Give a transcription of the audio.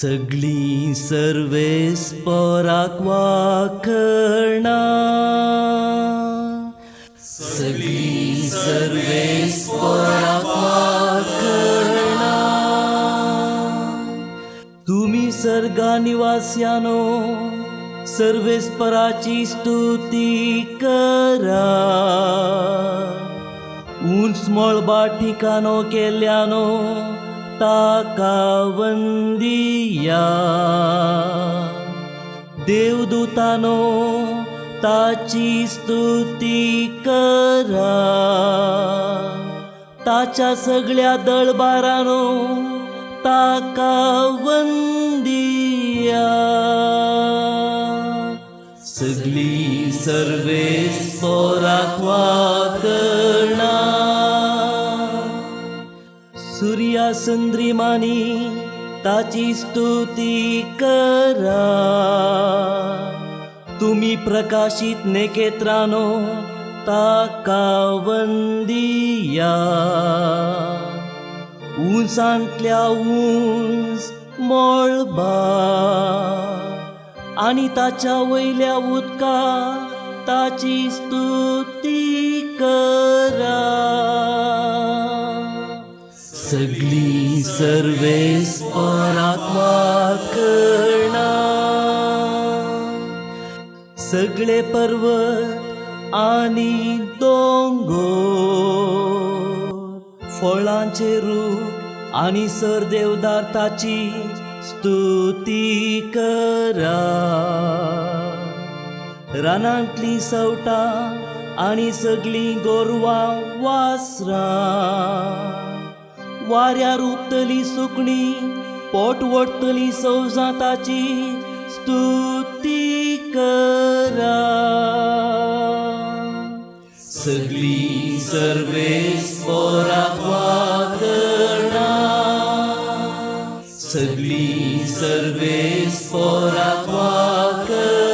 सगळीं सर्वेस्पराक वाखणां, सगळीं सर्वेस्पराक वाखणां. तुमी सर्गा निवास्यानो सर्वेस्पराची स्तुती करा. उंच मळबा ठिकाणो केल्यानो ताका वंदिया. देवदूतानो ताची स्तुती करा. ताच्या सगळ्या दळबारानो ताका वंदिया. सगळीं सर्वेस्पराक वाखणां. सुर्या संद्रिमानी ताची स्तुती करा. तुमी प्रकाशीत नेकेत्रानो ताका वंदिया. उंचांतल्या उंच मळबा आनी ताच्या वयल्या उदका ताची स्तुती करा. सगळीं सर्वेस्पराक वाखणां. सगळे पर्वत आनी दोंगोर, फळांचे रूख आनी सरदेवदार ताची स्तुती करा. रानांतलीं सवटां आनी सगळीं गोरवां वासरां, वाऱ्यार उपतली सुकणीं, पोट वडटली सवजां ताची स्तुती करा. सगळीं सर्वेस्पराक वाखणां, सगळीं सर्वेस्पराक वाखणां.